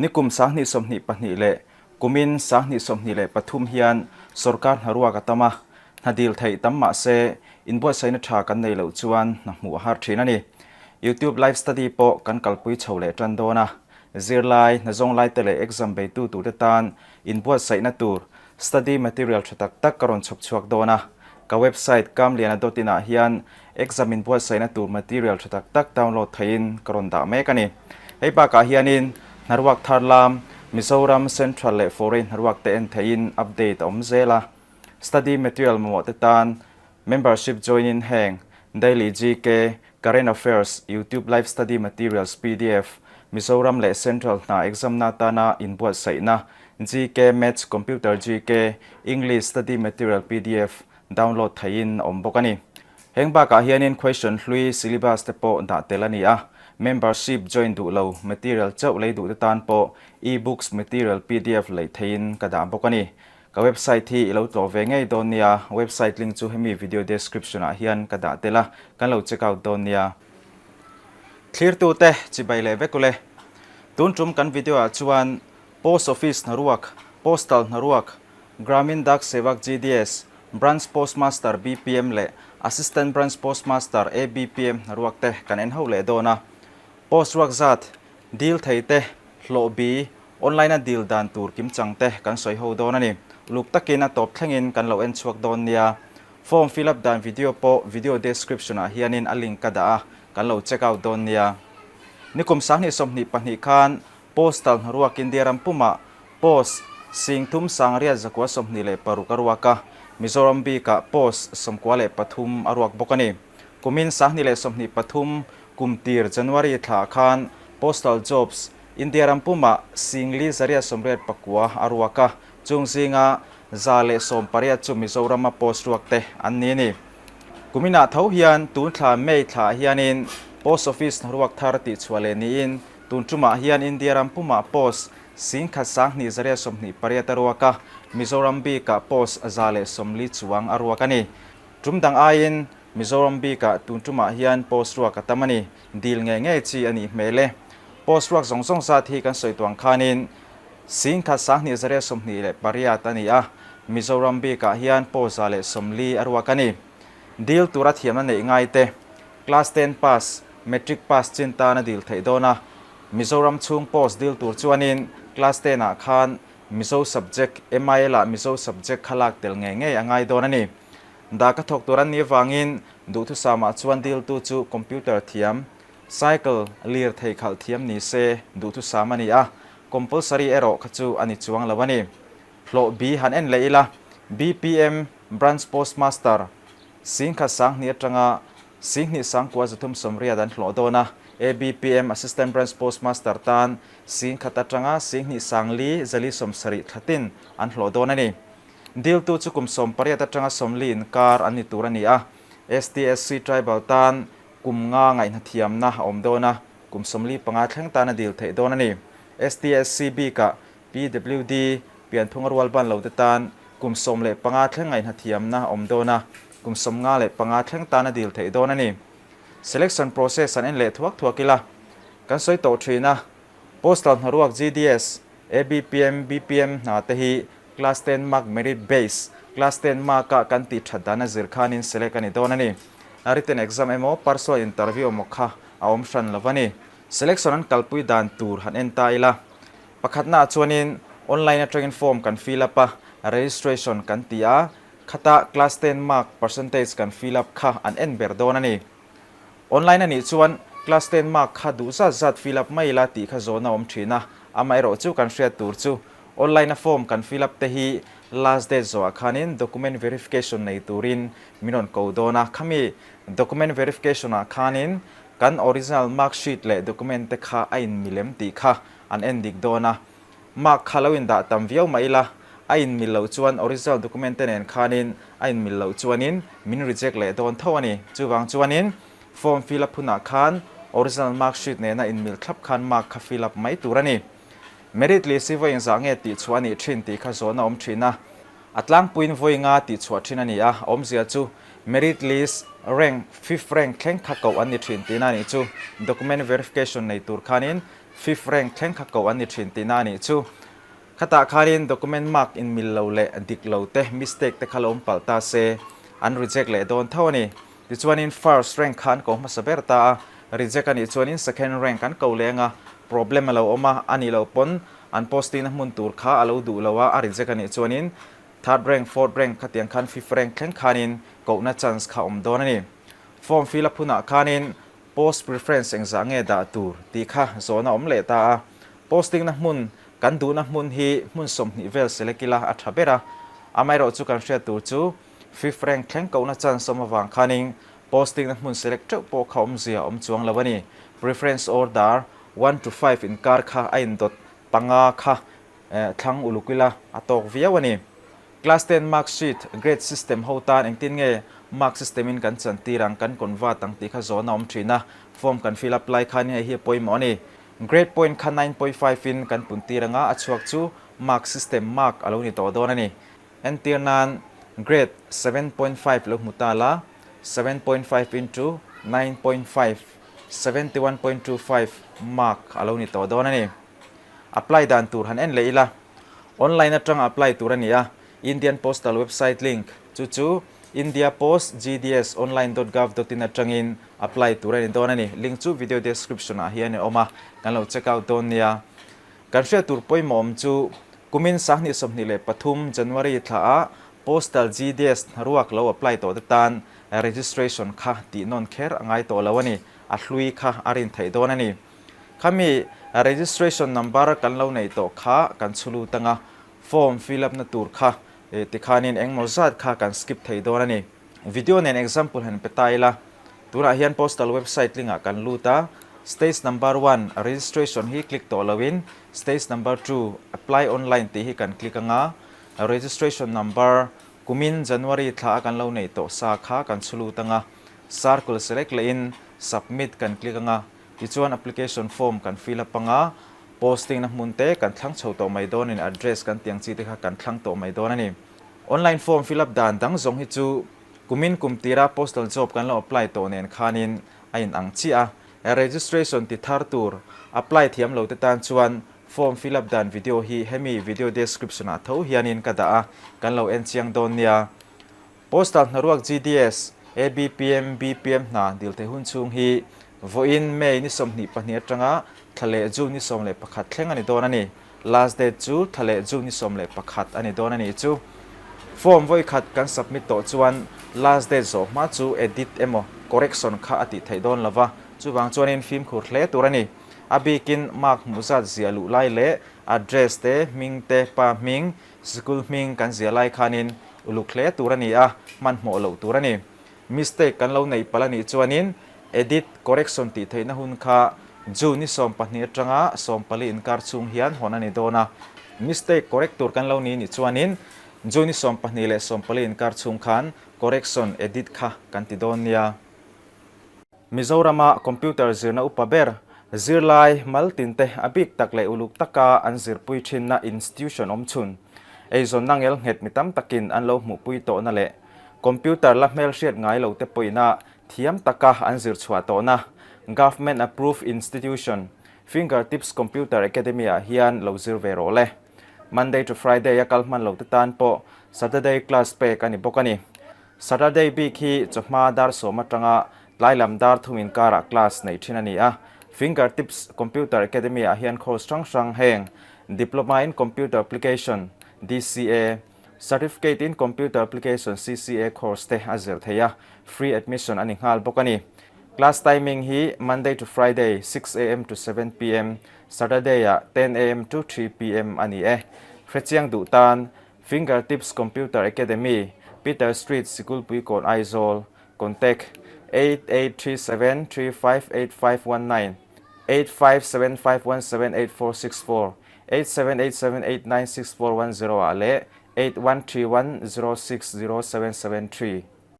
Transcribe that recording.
Nikum 2022 leh kumin 2023 hian sorkar hnaruak a tam a, hna dil theih tam mah se inbuatsaihna tha kan nei loh chuan hna hmuh a har thin a ni. YouTube live study pawh kan kalpui chho leh tan dawn a, zirlai, hna zawng laite leh exam beitu turte tan inbuatsaihna tur Study material tha tak tak ka rawn chhawp chhuak dawn a, ka website kamliana dot in ah hian exam inbuatsaihna tur material tha tak tak download theihin ka rawn dah mek a ni. Hei bakah hianin hnaruak thar lam, Mizoram, Central leh Foreign hnaruak te en theihin update a awm zel a. Study material mamawh te tan Membership join in heng, Daily GK, Current Affairs, YouTube Live Study Materials pdf, Mizoram leh Central hna exam na atana inbuatsaihna, GK, Maths, Computer GK, English Study Material pdf download theihin a awm bawk a ni. Heng bakah hianin question hlui syllabus te pawh dah tel a ni a, membership join duh lo material chauh lei duh te tan pawh e-books material pdf lei theihin ka dah bawk a ni. Ka website hi i lo tlawh ve ngei dawn nia, website link chu hemi video description ah hian ka dah tel a, kan lo check out dawn nia. Thlirtute chibai leh vek ule. Tun tum kan video ah chuan Post Office hnaruak, Postal hnaruak, Gramin Dak Sevak GDS, Branch Postmaster BPM leh Assistant Branch Postmaster ABPM hnaruak te kan en ho leh dawn a. Post ruak zat, dil thei te, hlawh bi, Online a deal dan tur kimchang te kan sawi ho dawn a ni. Uluk takin a tawp thlengin kan lo en chhuak dawn nia. Form fill up dan video pawh video description ah hianin a link ka dah a, kan lo check out dawn nia. Nikum 2022 khan Postal hnaruak India ram pumah Post 3926 a ruak a, Mizoram bikah Post 93 a ruak bawk a ni. Kumin 2023 kum tir January thla khan Postal Jobs India ram pumah 4189 a ruak a, chung zinga 118 chu Mizorama post ruak te an ni a ni. Kuminah tho hian tun thla May thlaah hianin Post Office hnaruak thar tihchhuah leh niin tun tumah hian India ram pumah post 11,128 a ruak a, Mizoram bikah post 140 chuang a ruak a ni. Tum dang aiin Mizoram bikah tun tumah hian post ruak a tam a ni. Dil ngei ngei chi a nih hmel e. Post ruak zawng zawng zat hi kan sawi tuang khanin 12,128 a ni a, Mizoram bikah hian post 140 a ruak a ni. Dil tura thiamna neih ngai te, Class ten pass, Matric pass chin tan a dil theih dawn a, Mizoram chhung post dil tur chuanin Class ten ah khan Mizo subject, MIL ah Mizo subject kha lak tel ngei ngei a ngai dawn a ni. Dah ka thawk tur an nih avangin duhthusamah chuan diltu chu computer thiam, cycle, lirthei khalh thiam ni se duhthusam a ni a, compulsory erawh kha chu a ni chuang lo a ni. Hlawh bi han en leh ila, BPM, Branch Postmaster, 10,2 atanga 29,380 an hlawh dawn a, ABPM, Assistant Branch Postmaster, tan 10,000 atanga 29,470 thlatin an hlawh dawn a ni. Diltu chu kum 18 atanga 40 inkar an ni tur a ni a, STSC Tribal tan kum nga ngaihna thiamna a awm dawn a, kum 45 thleng tan a dil theih dawn a ni. STSC bikah PWD pianphunga rual ban lote tan kum 15 thleng ngaihna thiamna a awm dawn a, kum 55 thleng tan a dil theih dawn a ni. Selection process an en leh thuak thuak ila, kan sawi tawh thin a, Postal hnaruak GDS, ABPM, BPM hna te hi Class ten mark merit base, Class ten mark a kan tih that dan a zir khanin select a ni dawn a ni. A written exam emaw personal interview emaw kha a awm hran lo a ni. Selection an kalpui dan tur han en ta ila. Pakhatnaah chuanin online atangin form kan fill up a, registration kan ti a, khata class ten mark percentage kan fill up kha an en ber dawn a ni. Online a nih chuan class ten mark kha duh zat zat fill up mai ila tih kha zawn a awm thin a, amaherawh chu kan hriat tur chu online a form kan fill up te hi last date zawhah khanin document verification nei turin min rawn ko dawn a, khami document verification ah khanin kan original mark sheet leh document te kha a inmilem tih kha an en dik dawn a. Mark kha lo indah tam viau mah ila, a inmil loh chuan original document te nen khanin a inmil loh chuanin min reject leh dawn tho a ni. Chuvang chuanin form fill up hunah khan original mark sheet nena inmil thlap khan mark kha fill up mai tur a ni. Merit list hi vawi engzah nge tihchhuah a nih thin tih kha zawhna awm thin a. A tlangpuiin vawi nga tihchhuah thin a ni a, awmzia chu merit list rank fifth rank thleng kha koh an ni thin tihna a nih chu. Document verification nei tur khanin. Fifth rank thleng kha koh an ni thin tihna a nih chu. Khatah khanin document mark inmil lo leh dik lo te, mistake te kha lo awm palh ta se, an reject leh dawn tho a ni. Tichuanin first rank kha an ko hmasa ber ta a, reject a nih chuanin second rank an ko leng a, problem a lo awm a, a nih loh pawn an posting na hmun tur kha a lo duh lo a, a reject a nih chuanin third rank, fourth rank khatiang khan fifth rank thleng khanin kohna chance kha awm dawn a ni. Form fill up hunah khanin post preference engzah nge dah tur tih kha zawhna awm leh ta a, posting na hmun kan duhna hmun hi hmun 20 vel select ila a tha ber a, amaherawhchu chu kan hriat tur chu Fifth rank thleng kohna chance awm avang khanin posting na hmun select teuh pawh kha awmzia awm chuang lo a ni. Preference order one to five inkar kha a indawt panga kha thlang uluk ila a tawk viau a ni. Class ten mark sheet grade system ho tan engtin nge mark system in kan chantir ang kan convert ang tih kha zawn a awm thin a, form kan fill up lai khan hei hi a pawimawh a ni. Grade point kha 9.5 in kan puntir anga a chhuak chu mark system mark a lo ni tawh dawn a ni. Entir nan grade 7.5 lo hmu ta la, 7.5 into 9.5, 71.25 mark a lo ni tawh dawn a ni. Apply dan tur han en leh ila. Online atanga apply tur a ni a, Indian Postal website link chu chu indiapostgdsonline.gov.in atangin apply tur a ni dawn a ni. Link chu video description ah hian a awm a, kan lo check out dawn nia. Kan hriat tur pawimawh awm chu kumin 2023 January thla ah Postal GDS hnaruak lo apply tawh te tan registration kha tih nawn kher a ngai tawh lo a ni, a hlui kha a rin theih dawn a ni. Khami registration number kan lo neih tawh kha kan chhu lut anga, form fill up na tur kha tikhanin engmaw zat kha kan skip thei dawn a ni. Video nen example han pe ta ila, tunah hian postal website link ah kan lut a, stage number one registration hi click tawh loin stage number two apply online tih hi kan click anga, registration number kumin January thla a kan lo neih tawh sa kha kan chhu lut anga, circle select lehin submit kan click anga, Tichuan application form kan fill up anga, posting na hmun te kan thlang chho tawh mai dawn in address kan tiang chi te kha kan thlang tawh mai dawn a ni. Online form fill up dan dang zawng hi chu kumin kum tira postal job kan lo apply tawh nen khanin a in ang chiah a. Registration ti thar tur apply thiam lo te tan chuan form fill up dan video hi hemi video description ah tho hianin ka dah a, kan lo en chiang dawn nia. Postal hnaruak GDS, ABPM, BPM hna dil theih hun chhung hi vawiin May ni 22 atanga thla leh June ni 11 thleng a ni dawn a ni. Last date chu thla leh June ni 11 a ni dawn a nih chu. Form vawi khat kan submit tawh chuan last date zawh hma chu edit emaw correction kha a tih theih dawn lova, chuvang chuanin fimkhur hle tur a ni. A bikin mark hmuh zat ziah luh lai leh address te, hming te, pa hming, Sikul hming kan ziah lai khanin uluk hle tur a ni a, hmanhmawh loh tur a ni. Mistake kan lo neih palh a nih chuanin edit, correction tih theihna hun kha June ni 12 atanga 14 inkar chhung hian hawn a ni dawn a. Mistake correct tur kan lo ni nih chuanin June ni 12 leh 14 inkar chhung khan correction, edit kha kan ti dawn nia. Mizorama computer zirna upa ber, zirlai mal tinte a bik tak leh uluk taka an zirpui thinna institution awm chhun, eizawnna ngel nghet mi tam takin an lo hmuhpui tawhna leh computer la hmelhriat ngai lo te pawhina thiam taka an zir chhuah tawhna Government Approved Institution, Fingertips Computer Academy ah hian lo zir ve rawh le. Monday to Friday a kal hman lo te tan pawh Saturday class pek a ni bawk a ni. Saturday bik hi chawhma dar 10 atanga tlai lam dar 3 inkarah class neih thin a ni a. Fingertips Computer Academy ah hian course hrang hrang heng Diploma in Computer Application, DCA, Certificate in Computer Application, CCA, course te a zir thei a, free admission a ni nghal bawk a ni. Class timing hi Monday to Friday 6 am to 7 pm, Saturday ah 10 am to 3 pm a ni e. Hrechiang duh tan Fingertips Computer Academy, Peter Street, Sikulpuikawn, Aizawl, Contact, 8837358519, 8575178464, 8787896410 ah leh 8131060773.